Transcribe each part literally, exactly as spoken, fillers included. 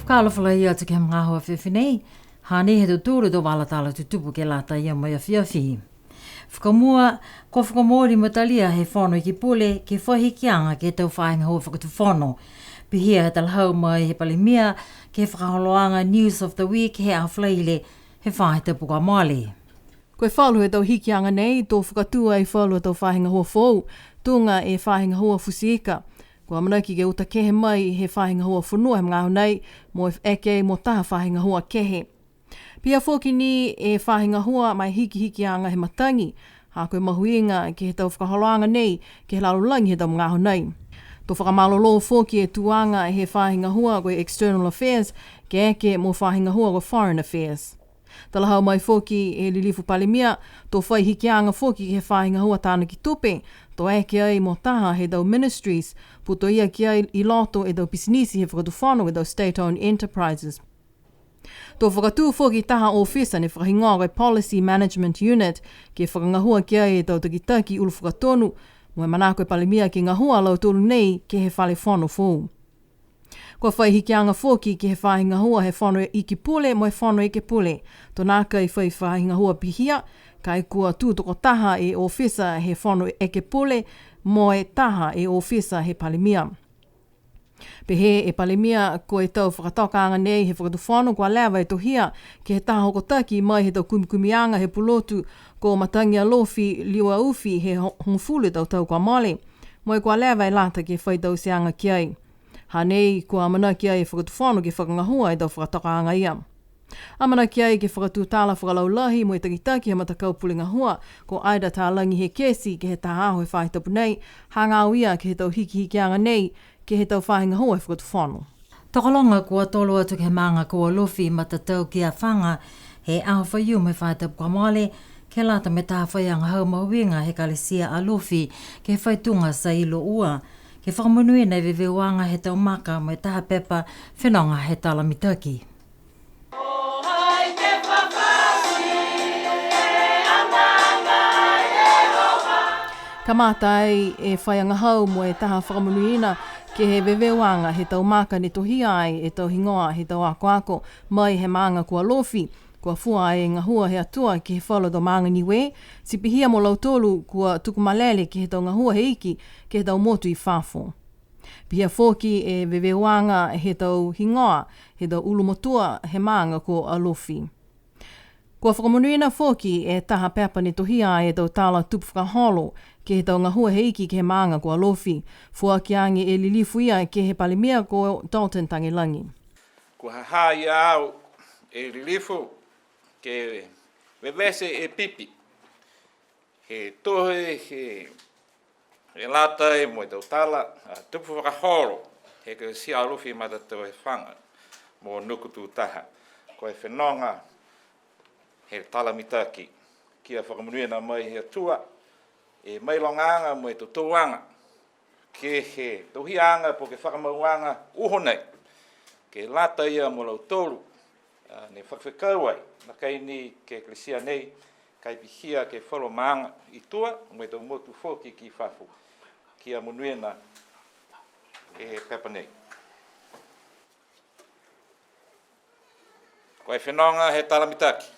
Fakaalofa lahi atu ke he magaaho afiafi nei, hanei he totolo tau vala tala tutupu ke lata ia mo e afiafi. Fakamua, kua fakamooli mo talia he Fono Iki Pule ke fai hikiaga ke he tau faahi gahua fakatufono. Pihia he talahau mai he Palemia ke he fakaholoaga News of the Week he aho Falaile he faahi tapu kua mole. Ko e falu he tau hikiaga nei, to fakatū ai falu he tau faahi gahua foou, tuga e faahi gahua futi ika. Kua amanaki ke uta kehe mai he faahi gahua fonua he magaaho nei, mo e eke mo taha faahi gahua kehe. Pihia foki ni e faahi gahua ma e hikihikiaga he matagi, ha ko e mahuiga ke he tau fakaholoaga nei, ke he lalolagi he tau magaaho nei. To fakamalolō foki e tuaga he faahi gahua ko e External Affairs, ke eke mo faahi gahua ko e Foreign Affairs. Talahau mai foki e Lilifu Palemia, to fai hikiaga foki ke he faahi gahua tanaki tupe, to eke ai mo taha he tau ministries, putoia ki ai i loto e tau pisinisi he fakatufono, e tau state-owned enterprises. To fakatū foki taha ofisa ne fakahigoa ko e Policy Management Unit, ke fakagahua ki ai e tau takitaki ulu fakatonu, mo e manako e Palemia ke gahua a lautolu nei ke he fale fono foou. Kua fai hikiaga foki ke he faahi gahua he Fono Iki Pule mo e Fono Ekepule. To nākai fai faahi gahua pihia, ka e kua tū tokotaha e ofisa he Fono Ekepule mo e taha e ofisa he Palemia. Pehē e Palemia, ko e tau fakatokaaga nei he fakatufono kua leva e tohia ke he taha hokotaki mai he tau kumikumiaga he pulotu ko Matagi Alofi Liuaufi he ho-, hogofulu e tau tau kua mole. Mo e kua leva e lata ke fai tauteaga ki ai. Hanei, kua amanaki ai e fakatufono ke fakagahua e tau fakatokaaga ia. Amanaki ai ke fakatutala fakalaulahi mo e takitaki he matakau pule gahua, ko Ida Talagi Hekesi, ke he taha aho he faahi tapu nei, hagaao ia ke he tau hikihikiaga nei, ke he tau faahi gahua he fakatufono. Tokologa kua tolo atu ke he maaga ko Alofi Matatau Kiafaga, he aho Faiumu he faahi tapu kua mole, ke lata mo e taha faiagahau mahuiga he Ekalesia Alofi, ke he faituga Sailo Ua, ke fakamonuina e veveuaga he tau maka mo e taha pepa fenoga he tala mitaki. Kamata ai e faiagahau mo e taha fakamonuina ke he veveuaga he tau maka ne tohia ai e tau higoa he tau akoako mai he maaga ko Alofi. Kua fua e gahua he Atua ke he falu tau maaga Niue, ti pihia mo lautolu kua tuku malele ke he tau gahua he Iki, ke he tau motu i fafo. Pihia foki e veveuaga he tau higoa he tau ulumotua he maaga ko Alofi. Kua fakamonuina foki e taha pepa ne tohia e tau tala tupu fakaholo ke he tau gahua he Iki ke he maaga ko Alofi. Foaki age e lilifu ia ke he Palemia ko Dalton Tagelagi. Kua ha ha ia au e lilifu ke vevete e pipi he tohi he, he lata mo e tau tala, a, tupu fakaholo he Ekalesia Alofi Matatau Kiafaga mo Nukututaha. Ko e fenoga he tala mitaki, kia fakamonuina mai he Atua e mailogaaga mo e totouaga ke he tohiaga po ke fakamauaga uho nei, ke lata ia mo lautolu, a, ne fakafekau ai, nākai ni ke he Ekalesia nei, ka e pihia ke he falu maaga i tua, mo e tau motu foki ki fafo, kia monuina e pepa nei. Ko e fenoga he tala mitaki.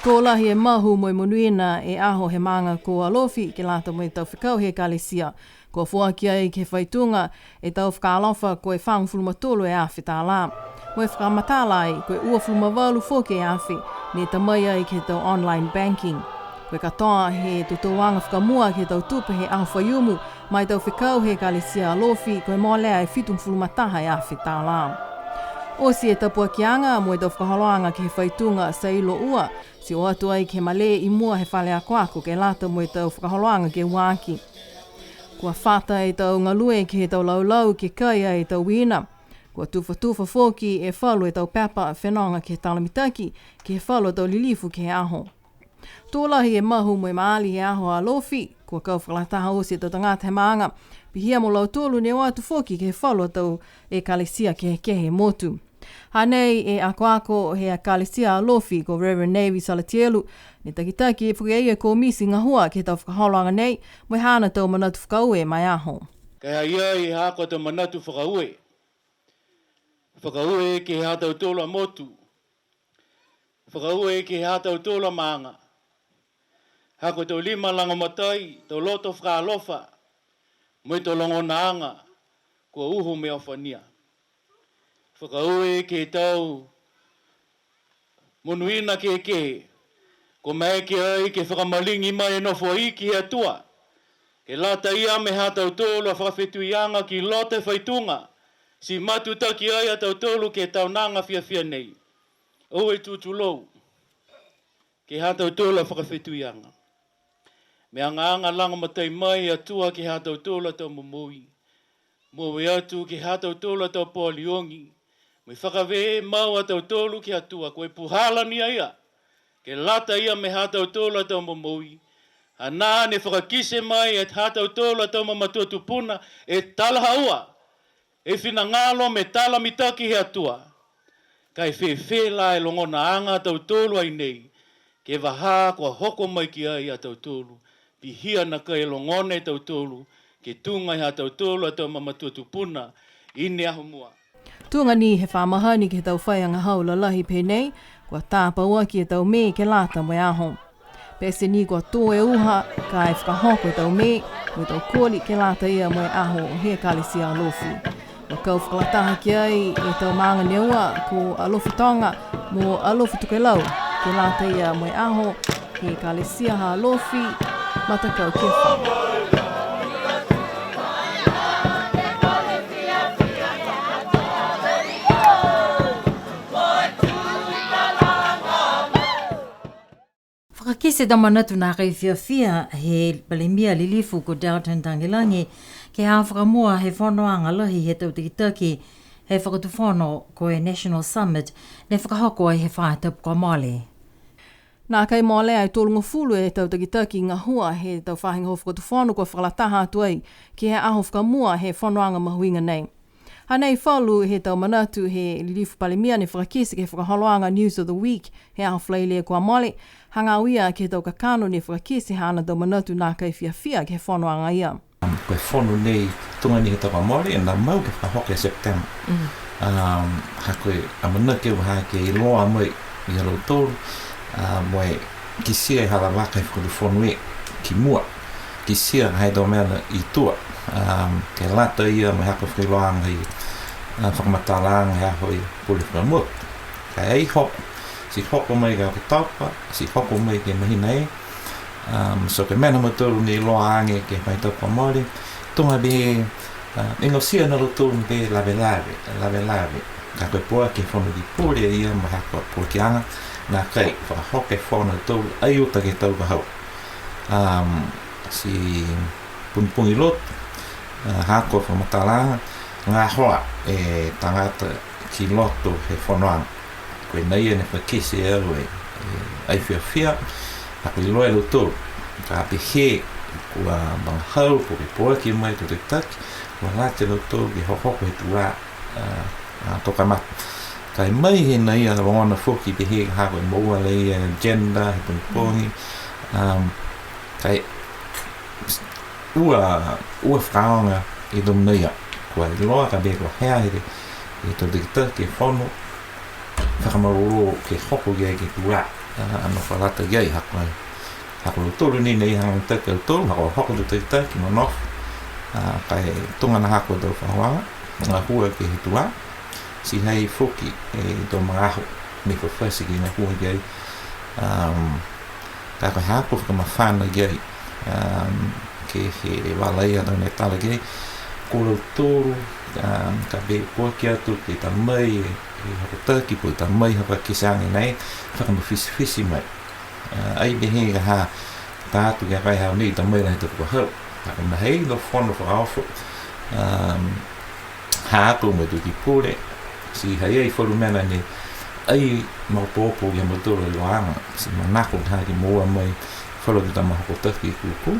Tō lahi e mahu mo e monuina e aho he maaga ko Alofi ke lata mo e tau fekau he Ekalesia. Kua foaki ai ke he faituga e tau fakaalofa ko e fagofulu ma tolu e afe tālā. Mo e fakamatala ai, ko e uafulu ma valu foki e afe, ne ta mai ai ke he tau online banking. Ko e katoa he totouaga fakamua ke he tau tupe he aho Faiumu, ma e tau fekau he Ekalesia Alofi, ko e molea e fitugofulu ma taha e afe tālā. Oti e tapuakiaga mo e tau fakaholoaga ke he faituga Sailo Ua, ti o atu ai ke he malē i mua he fale akoako ke lata mo e tau fakaholoaga ke ua aki. Kua fata e tau galue ke he tau laulau ke kai ai e tau uiina. Kua tufatufa foki e falu e tau pepa fenoga ke he tala mitaki, ke he falu a tau lilifu ke he aho. Tō lahi e mahu mo e maali he aho Alofi, kua kau fakalataha oti e tau tagata he maaga, pihia mo lautolu ne o atu foki ke he falu a tau ekalesia kehekehe he motu. Hanei e akoako he Ekalesia Alofi ko Reverend Navy Salatielu, ne takitaki foki e ia e komiti gahua ke he tau fakaholoaga nei, mo e haana tau manatu fakaaue ma e aho. Ka e ha i ai ha ko e tau manatu fakaaue, Fakaaue ke he ha tautolu a motu. Fakaaue ke he ha tautolu a maaga. Ha ko e tau lima lagomatai, tau loto fakaalofa, mo e tau logonaaga, kua uhu mo e ofania. Fakaaue ke he tau monuina kehekehe, kua maeke ai ke fakamaligi mai e nofo ai ke he Atua. Ke lata ia mo e ha tautolu a fakafetuiaga ki loto he faituga, ti matutaki ai a tautolu ke he tau aga fiafia nei. Oue tutulou, ke he ha tautolu a fakafetuiaga. Mo e agaaga lagomatai mai e Atua ke he ha tautolu a tau momoui. Mo e atu ke he ha tautolu a tau pō liogi. Mo e fakavē mau a tautolu ke he Atua, ko e puhala ni a ia. Ke lata ia mo e ha tautolu a tau momoui. Hanā ne fakakite mai e ha tautolu a tau mamatua tupuna, e talahaua, e finagalo mo e tala mitaki he Atua. Ka e fēfē la e logonaaga a tautolu ai nei, ke he vahā kua hoko mai ki ai a tautolu, pihia nākai e logona e tautolu, ke tuga e ha tautolu a tau mamatua tupuna, i ne aho mua. Tuga ni he fa mahani ke he tau faiagahau lalahi pehē nei, kua tā pauaki e tau mē ke lata mo e aho. Pete ni kua tō e uha, ka e fakahoko e tau mē, mo e tau koli ke lata ia mo e aho he Ekalesia Alofi. Kua kau fakalataha ki ai e tau maaga ne ua, ko Alofi Toga mo Alofi Tokelau, ke lata ia mo e aho he Ekalesia ha Alofi, matakau ke fā. Fakakite e tau manatu nākai fiafia he Palemia Lilifu ko Dalton Tagelagi, ke he fakamua he fonoaga lahi he tau takitaki he fakatufono ko e National Summit, ne fakahoko ai he faahi tapu kua mole. Nākai molea e tolugofulu e tau takitaki gahua he tau faahi gahua fakatufono kua fakalataha atu ai ke he aho fakamua he fonoaga mahuiga nei. Hanei falu he tau manatu he Lilifu Palemia ne fakakite ke he fakaholoaga News of the Week he aho Falaile kua mole, hagaao ia ke he tau kakano ne fakakite haana tau manatu nākai fiafia ke he fonoaga ia. Um, ko e fono nei, tuga ni he tau kua mole, ne mau ke fakahoko he September. Mm. Um, ha ko e amanaki au ha ke iloa mai ia lautolu, uh, mo e kitia e hala vaka he fakatufono e ki mua. Kitia ha e tau mena ne i tua, um, ke lata ia mo e haaku fakailoaaga he, uh, fakamatalaaga he aho he pule fakamotu. Ka e hoko, ti hoko mai ke he Oketopa, ti hoko mai ke he mahina e, um, so ko e mena ha mautolu ne iloa age ke he faahi tapu kua mole, tuga pehē, uh, igatia ni a lautolu pē lavelave, lavelave. Ka ko e poaki he Fono Ekepule ia mo e haaku poakiaga, nākai fakahoko e fono ha tautolu, ai uta ke he tau ka hau. Um, ti pogipogi lotu, uh, haaku fakamatalaaga, gahoa e tagata ki loto he fonoaga. Ko e nā ia ne fakakite e au e, e ai fiafia, ha ko e iloa e lautolu, ka pehē kua vagahau, kua poaki mai e tau takitaki, kua lata a lautolu ke hohoko he tuā, a, a, to kamata. Ka e mai he nā ia logona foki pehē ha ko e moua laia e agenda he pogipogi, um, ka e ua, ua fakaaoga e tau mena ia. Kua iloa ka pehē kua hea he, he tau takitaki e fono, fakamalolō ke hoko ki ai ke tuā, a, ano fa lata ki ai ha ko e, ha ko lautolu ni ne hagaao mitaki a lautolu, ha ko e hoko tau takitaki, nonofo, a, ka e tuga na ha ko e tau fakaaoga, gahua ke he tuā, ti ha i ai foki e tau magaaho ne fafati ke gahua ki ai, um, ka ko e haaku fakamafana ki ai, um, ke he vala ia tau ne tala ki ai, ko lautolu, um, ka pehē poaki atu ke ta mai e, e hokotaki, po ke ta mai ha fakakiteaga nei, fakamafitafita mai. Uh, ai pehē ka ha, ta atu ke he faahi nei ta mai lahi he tau ka hau. Ka ko e nā hei tau fono fakaofo, um, ha ko e matua ekepule, ti ha i ai falu mena ne ai maopoopo ke he mautolu e iloaaga, ti manako ha ke moua mai falu a tau tama hokotaki kūkū,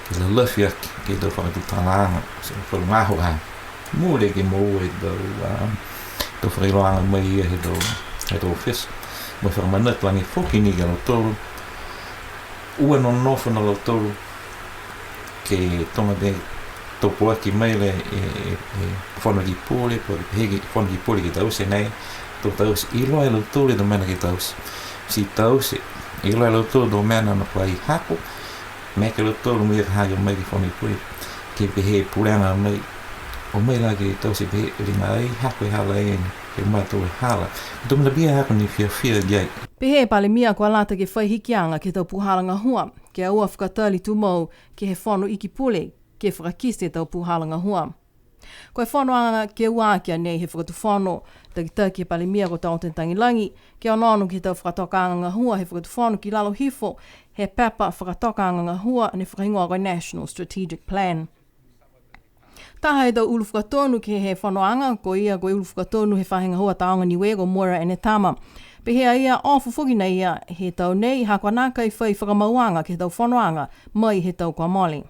ke lalafi aki ke he tau fakatutalaaga, ti falu magaaho ha mole ke moua e tau, a, tau fakailoaaga mai ia he tau, he tau ofisa. Mo e fakamanatu age foki ni ki a lautolu, ua nonofo a lautolu, ke toga pē Tau puaki mai le, e, e, e, Fono Ekepule, po ke pehē ke Fono Ekepule ke taute nei, to taute, iloa e lautolu e tau mena ke taute. Ti taute, iloa e lautolu e tau mena ne fai hako, maeke a lautolu mo e ha i ai mai ke Fono Ekepule, ke pehē pulega mai, o mai la ke taute pehē liga ai, hako e hala ai, ke mautolu e hala. Tau mena pihia haaku ne fiafia ki ai. Pehē e Palemia kua lata ke fai hikiaga ke he tau puhala gahua, ke aua fakatali tumau ke he Fono Ekepule, ke fakakite e tau puhala gahua. Ko e fonoaga ke ua aki a nei he Fakatufono, takitaki he Palemia ko Dalton Tagelagi, ke onoono ke he tau fakatokaaga gahua he Fakatufono ki lalo hifo he pepa fakatokaaga gahua ne fakahigoa ko e National Strategic Plan. Taha he tau ulu fakatonu ke he fonoaga, ko ia ko e ulu fakatonu he faahi gahua Tāoga Niue ko Moira Enetama. Pehē a ia, ofo foki a ia he tau nei, ha kua nākai fai fakamauaga ke he tau fonoaga mai he tau kua mole.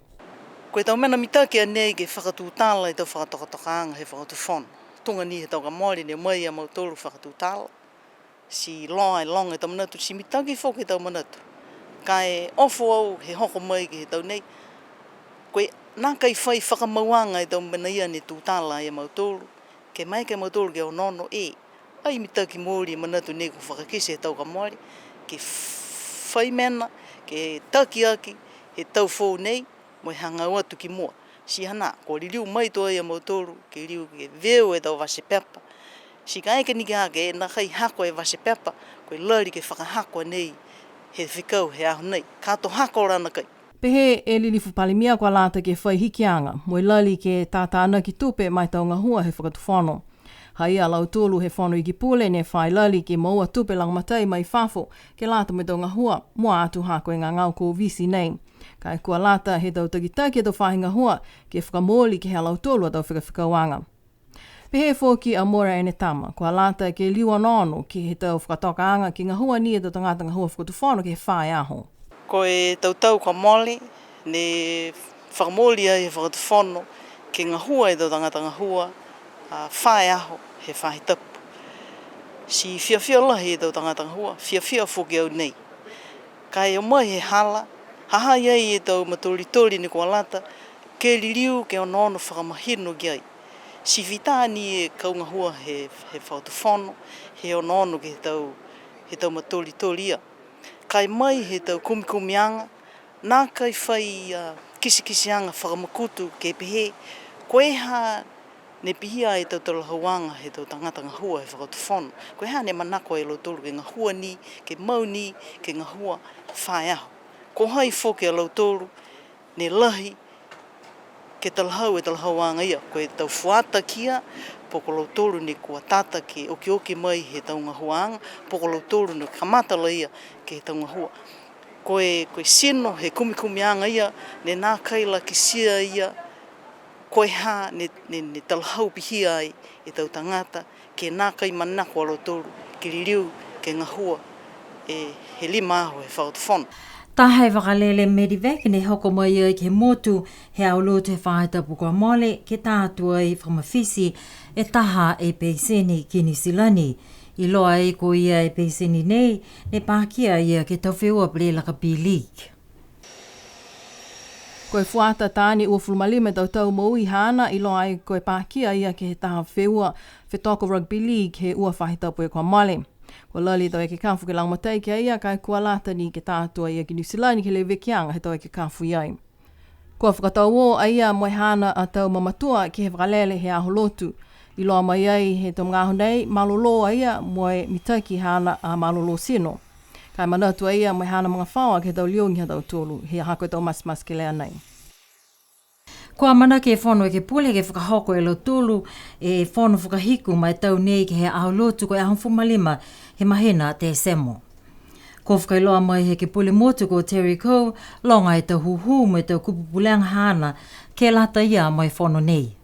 Ko e tau mena mitaki a nei ke fakatutala e tau fakatokatokaaga he Fakatufono. Tuga ni he tau kua mole ne mai a mautolu fakatutala. Ti loa e loga e tau manatu, ti mitaki foki e tau manatu. Ka e ofo au he hoko mai ke he tau nei. Ko e nākai fai fakamauaga e tau mena ia ne tutala e mautolu. Ke maeke a mautolu ke onoono e. Ai mitaki mooli e manatu nei kua fakakite he tau kua mole. Ke fai mena, ke taki aki he tau foou nei. Mo e hagaao atu ki mua. Ti hanā, kua liliu mai tuai a mautolu, ke liu ke veu e tau vase pepa. Ti kaeke ni ke hake, e nākai hako e vase pepa, ko e lali ke fakahako a nei, he fekau he aho nei. Ka to hako la nākai. Pehē e Lilifu Palemia kua lata ke fai hikiaga, mo e lali ke tātānaki tupe ma e tau gahua he Fakatufono. Ha ia a lautolu he Fono Ekepule ne fai lali ke moua tupe lagomatai mai fafo, ke lata mo e tau gahua, mua atu ha ko e gagao Koviti nei. Ka e kua lata he tau takitaki he tau faahi gahua, ke fakamooli ke he ha lautolu a tau fekafekauaga. Pehē foki a Moira Enetama, kua lata ke liu onoono ke he tau fakatokaaga ke gahua ni e tau tagata gahua Fakatufono ke he fā e aho. Ko e tau tau kua mole, ne fakamooli ai he Fakatufono ke gahua e tau tagata gahua, a, fā e aho he faahi tapu. Ti fiafia lahi e tau tagata gahua, fiafia foki au nei. Ka e o mai he hala, ha ha i ai e tau matolitoli ne kua lata, ke liliu, ke onoono fakamahino ki ai. Ti fita ni e kau gahua he, he Fakatufono, he onoono ke he tau, he tau matolitoli ia. Ka e mai he tau kumikumiaga, nākai fai, a, kitekiteaga fakamakutu ke pehē, ko e ha ne pihia e tau talahauaga he tau tagata gahua he Fakatufono. Ko e ha ne manako e lautolu ke gahua ni, ke mau ni, ke gahua fā e aho. Ko hai foki a lautolu, ne lahi, ke talahau e talahauaga ia, ko e tau fuata kia, po ko lautolu ne kua tata ke okioki mai he tau gahuaaga, po ko lautolu ne kamata la ia ke he tau gahua. Ko e, ko e tino he kumikumiaga ia, ne nākai la kitia ia, ko e ha ne, ne, ne talahau pihia ai e tau tagata, ke nākai manako a lautolu, ke liliu, ke gahua, e, he lima aho he Fakatufono. Taha e vakalele Medevac ne hoko mai ai ke he motu, he aho Lotu he faahi tapu kua mole, ke tā atu ai fakamafiti e taha e peiseni ki Niu Silani. Iloa ai ko ia e peiseni nei, ne pakia a ia ke he tau feua Pele Lakapi League. Ko e fuata taane uafulu ma lima e tau tau moui haana, iloa ai ko e pakia a ia ke he taha feua fetoko rugby league he ua faahi tapu kua mole. Kua lali e tau ekekafo ke lagomatai ki a ia, ka e kua lata ni ke tā atu a ia ki Niu Silani ke he levekiaga he tau ekekafo i ai. Kua fakatau a ia mo e haana a tau mamatua ke he vakalele he aho Lotu. Iloa mai ai he tau magaaho nei, malolō a ia mo e mitaki haana a malolō tino. Ka e manatu a ia mo e haana magafaoa ke he tau liogi ha tautolu, he ha ko e tau matematekelea nei. Kua amanaki e Fono Ekepule ke fakahoko e lautolu e fono fakahiku ma e tau nei ke he aho Lotu ko e aho hogofulu ma lima he mahina Tesemo. Kua fakailoa mai he Ekepule Motu ko Terry Coe, loga e tau hūhū mo e tau kupu pulega haana, ke lata ia mo e fono nei.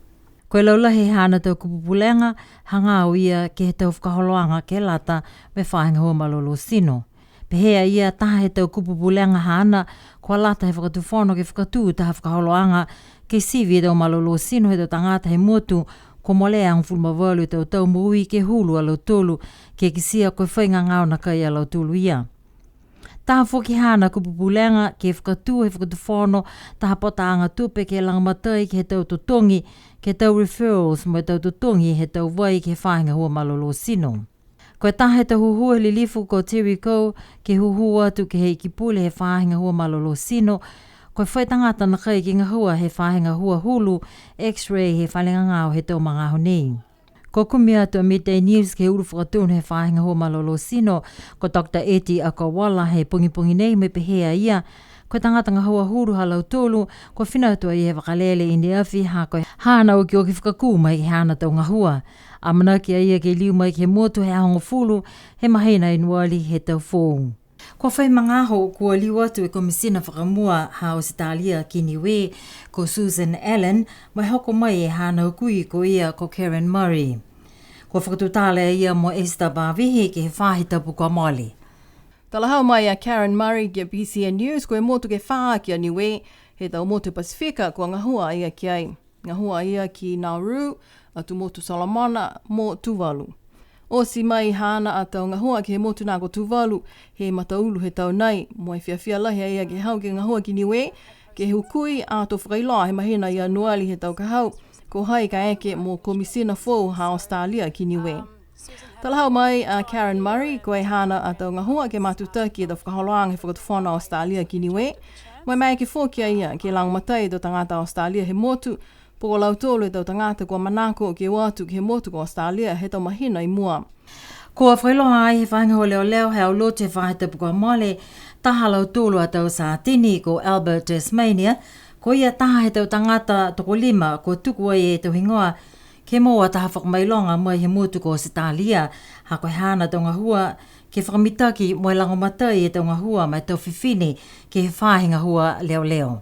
Ko e laulahi he haana tau kupu pulega, hagaao ia ke he tau fakaholoaga ke lata mo e faahi gahua malolō tino. Pehē a ia taha he tau kupu pulega haana, kua lata he Fakatufono ke fakatū taha fakaholoaga, ke sivi e tau malolō tino he tau tagata he motu, kua molea e hogofulu ma valu e tau tau moui ke hulu a lautolu, ke kitia ko e fai gagao nakai a lautolu ia. Taha foki haana kupu pulega ke fakatū he fakatufono taha potaaga tupe ke lagomatai ke he tau totogi, ke he tau referrals mo e tau totogi he tau vai ke he faahi gahua malolō tino. Ko e taha he tau hūhū he lilifu ko Terry Coe ke hūhū atu ke he Ikipule he faahi gahua malolō tino, ko e fai tagata nakai ke gahua he faahi gahua hulu, X-ray, he fale gagao he tau magaaho nei. Kua kumi atu a Midday News ke he ulu fakatonu he faahi gahua malolō tino, ko Doctor Eddie Akawala he pogipogi nei mo e pehē a ia, ko e tagata gahua hulu ha lautolu, kua fina atu a ia he vakalele i ne afi ha ko e haana okioki fakakū mai ke he haana tau gahua. Amanaki a ia ke liu mai ke he motu he aho hogofulu he mahina Ianuali he tau foou. Kua fai magaaho kua liu atu e Komisina fakamua ha Ausetalia ki Niue, ko Susan Allen, mo e hoko mai e haana hukui ko ia ko Karen Murray. Kua fakatutala e ia mo Esther Pavihi ke he faahi tapu kua mole. Talahau mai a Karen Murray ki a B C N News, ko e motu ke fā aki a Niue, he tau motu Pasifika kua gahua a ia ki ai. Gahua a ia ki Nauru, Atu Motu Solomona, mo Tuvalu. Oti mai haana a tau gahua ke he motu nā ko Tuvalu, he mataulu he tau nei, mo e fiafia lahi a ia ke hau ke gahua ki Niue, ke hukui ato fakailoa he mahina Ianuali he tau ka hau, ko hai ka eke mo Komisina foou ha Ausetalia ki Niue. Talahau mai a Karen Murray, ko e haana a tau gahua ke matutaki e tau fakaholoaga he fakatufono Ausetalia ki Niue, mo e maeke foki a ia ke lagomatai e tau tagata Ausetalia he motu, po ko lautolu e tau tagata kua manako ke o atu ke he motu ko Ausetalia he tau mahina i mua. Kua fakailoa ai he faahi gahua leoleo he aho Lotu he faahi tapu kua mole, taha lautolu a tau satini ko Albert Tasmania, ko ia taha he tau tagata tokolima kua tuku ai e tau higoa ke moua taha fakamailoga mai he motu ko Ausetalia, ha ko e haana tau gahua ke fakamitaki mo e lagomatai e tau gahua ma e tau fifine ke he faahi gahua leoleo.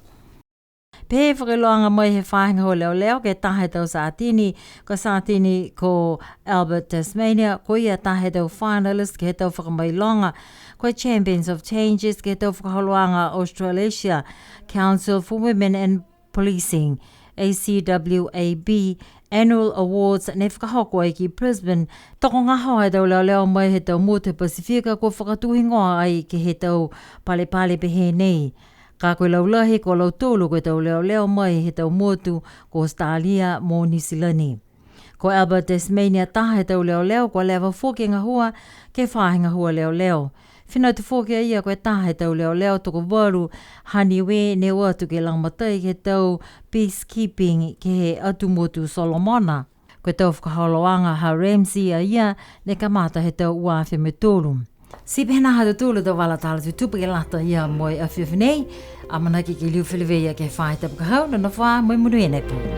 Pehē e fakailoaga mai he faahi gahua leoleo ke he taha he tau satini, ko e satini ko Albert Tasmania, ko ia taha he tau finalist ke he tau fakamailoga, ko e Champions of Changes ke he tau fakaholoaga Australasia Council for Women and Policing, A C W A B, Annual Awards ne fakahoko ai ki Brisbane, tokogahoa e tau leoleo mai he tau motu he Pasifika kua fakatū higoa ai ke he tau palepale pehē nei. Ka ko e laulahi ko lautolu ko e tau leoleo mai he tau motu ko Australia mo Niu Silani. Ko Albert Tasmania taha he tau leoleo kua leva foki e gahua ke he faahi gahua leoleo. Fina atu foki a ia ko e taha he tau leoleo tokovalu ha Niue ne o atu ke lagomatai ke he tau peacekeeping ke he Atu Motu Solomona. Ko e tau fakaholoaga ha Ramsay a ia ne kamata he tau ua afe mo e tolu. Ti pehē nā ha tautolu a tau vala tala tutupu ke lata ia mo e afiafi nei, amanaki ke liu feleveia ke he faahi tapu ka hau, nonofo ā mo e monuina e pō.